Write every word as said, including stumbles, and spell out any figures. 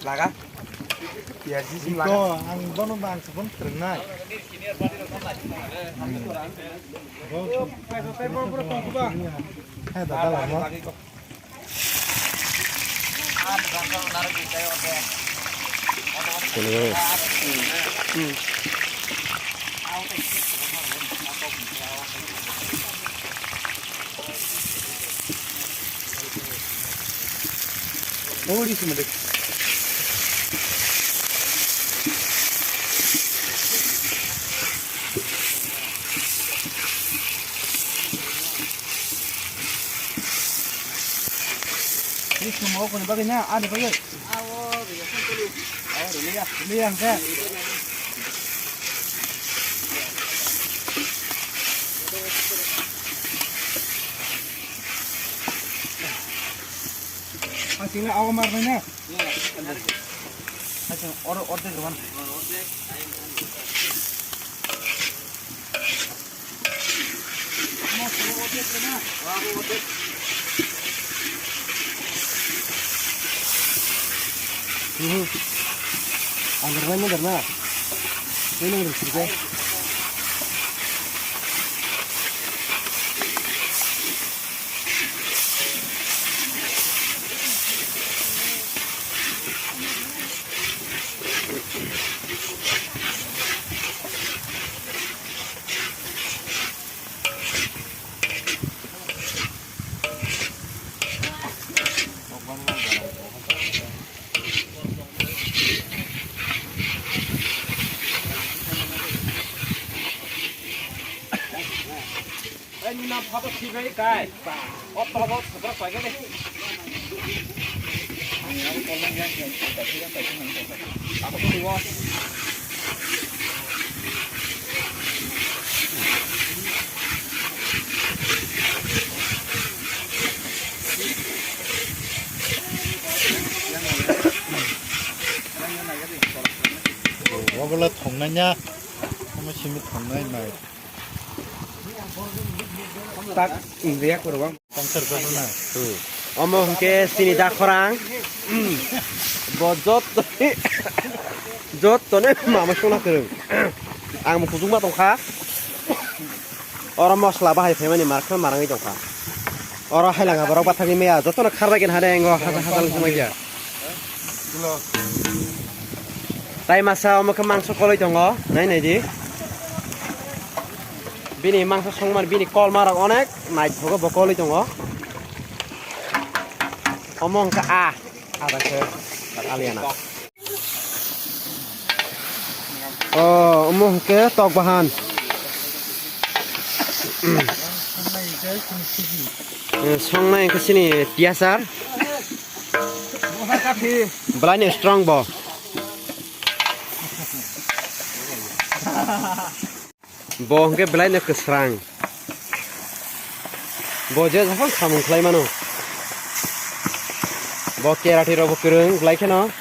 Laga? P R G sim laga? Iko, ang bono ba, ang se bono phwrwngnai. Hai, dada, lama. Ini semua kau ni bagai na, ada bagai. Awo, dia pun tu. Awo, dia lihat, dia lihat, kan? Asing na, awo mar na. Asing, or, order man. Mhm. Ang rwmani darna. Ini rwsirkhe. Ai, nina photo khibai kai. O photo subra paigani. Obola thongnai ya. Omo simi thongnai nai. Tak, India kurwa. Tangkar kurwa na. Hmm. Omo hwnkhe chini da khorang. Hmm. Bo jotto, jottoni mama songna kwrwng. Ang bo kuchukma tongkha. Oro mosla bahai phaimani markhe marangwi tongkha. Oro hailanga borok bathagwi maya jotono kharbai kena hade engo hajal hajal wngkha. Tai masa omo khe mangso koloi tongo, nai nai di. Bini mangso songmani bini kolma rok onek naithogo bo koloi tongo. Omo wngkha a, ada khe aliana. O, omo hwnkhe tok bahan. Eh, songnai hwnkhe chini tiyasar. Belai no strong bo. Bo hwnkhe belai no kwsrang. Bo je jokhon samung khlai mano. Bo karate rok bo kwrwng belai kheno.